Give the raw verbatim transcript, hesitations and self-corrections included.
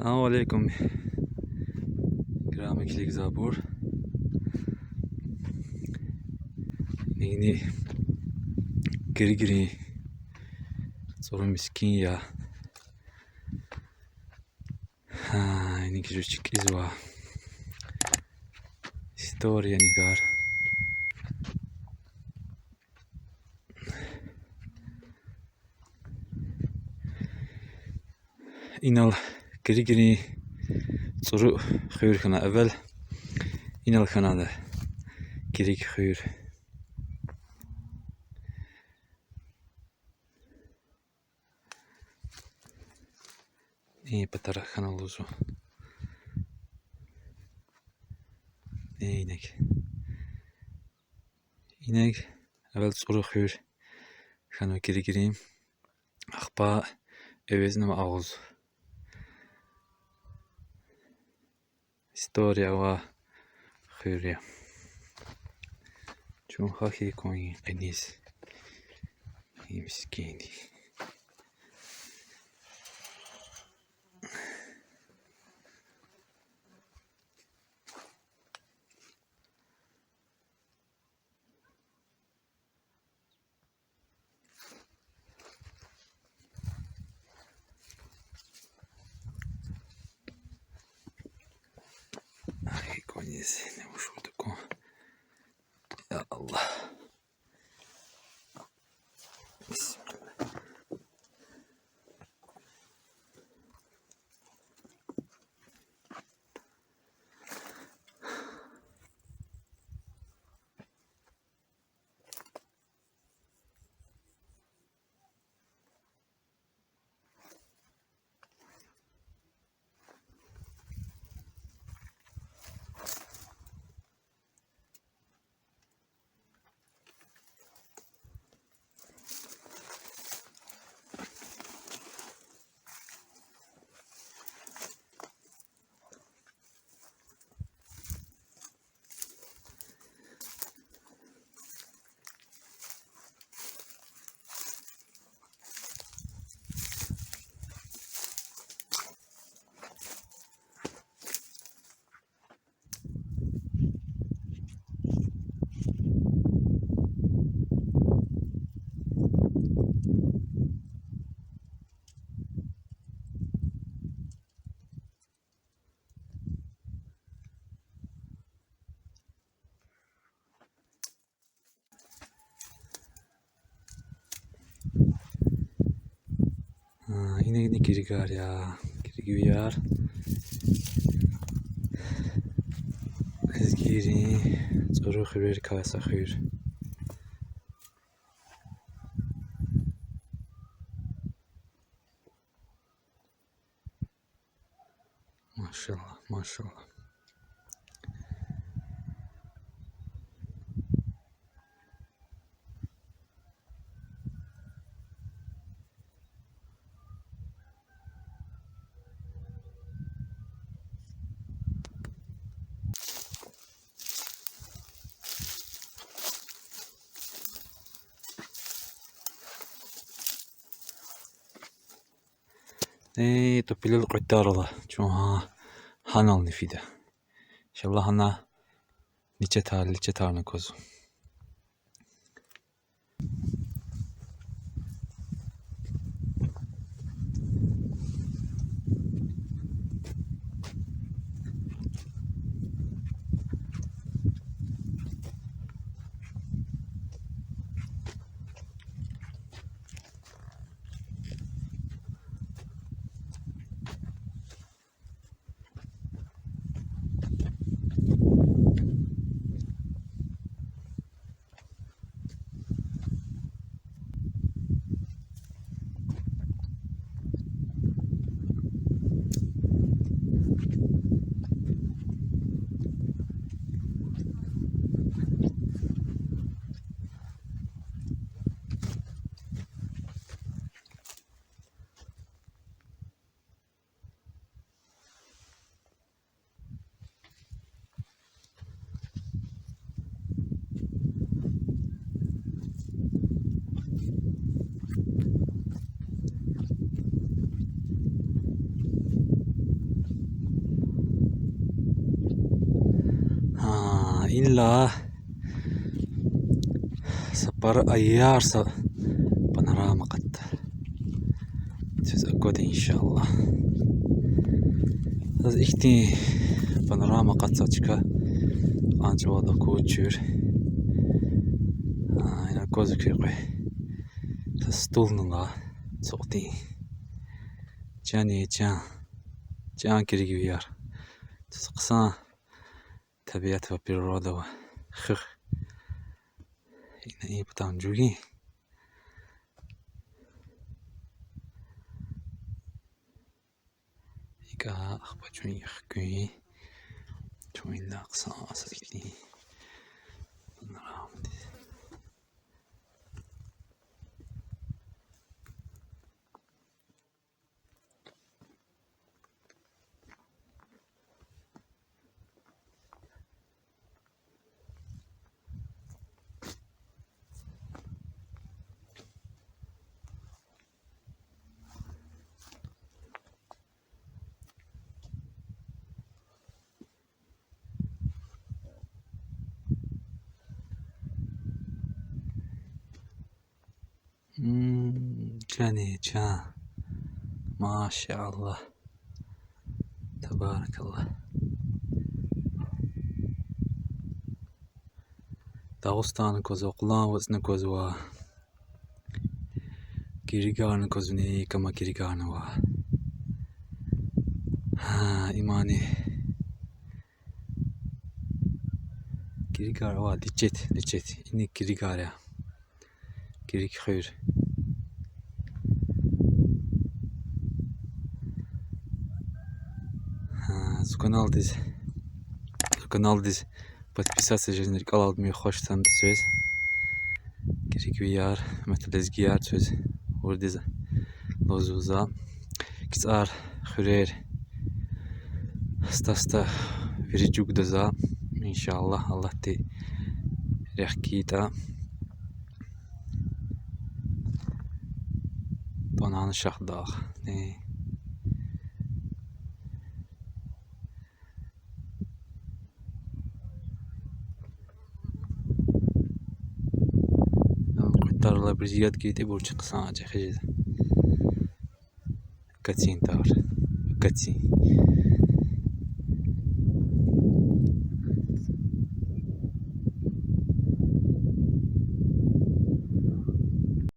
Салам алейкум, играми килигзавайбур. Инагни Киригирин цӀуру мискин я. Гьа, инагни чи кӀизва. История нигар. Инал Киригирин цӀуру хуьр хьана эвел. Инал хьана Кириг хуьр. И патара хьана лугьузва. Э, инаг. Инаг эвел цӀуру хуьр хьанва Киригирин. Ахпа эвезна агъуз. История авай хуьр я. Чун гьахьиз кӀанзава къенез. И мискинди. Ай, гьахьиз кӀанзава, не вуч тукӀун. Я Аллагь. Бисмиллагь. А, инагни Киригар я, Киригвияр. Лезгийрин цӀуру хуьрерикай са хуьр. Машаллагь, машаллагь. Э, то пелел кьветарла, чун гьа, гьанални фида. Иншаллагь, гьана ничетар, ничетарна кваз. А, са пара аяр са панорама акъатда. Квез аквада, иншаллагь. Заз ихьтин панорама акъатзавай чка кьван чӀавалди акваз чуьр. А, ина аквазва куь къе. Са стулни ала, цукьдин. Чан я, чан. Чан киригвияр. Чаз хъсан табиат ва природа ава. Хуьх. Ина и патан жугъин. ИкӀа ахпа чун ихкуьн. Чун инда хъсан са ихьтин панорамадиз. М, чан я, чан. Машаллагь. Табаракаллагь. Дагъустан аквазва, Къулан вацӀни аквазва. Киригарни аквазва, кама киригарни ава. Гьа, имани. Киригар ава, лечет, лечет. Ини киригар я. Кирик хуьр. Гьа, зи каналдиз, зи каналдиз подписаться жезни рикӀелай алудмир, хваш хьанва квез. Киригвияр, мет лезгияр, квез виридаз лугьузва за. КцӀар, хуьрер, аста-аста вири чӀугвада за, иншаллагь, Аллагьди рехъ гайитӀа. ТӀвар ана Шагьдагъ. Э. Къуьтарла бирзи яд гайитӀа, ибур чи хъсан чӀехи жез. Акацин тар. Акацин.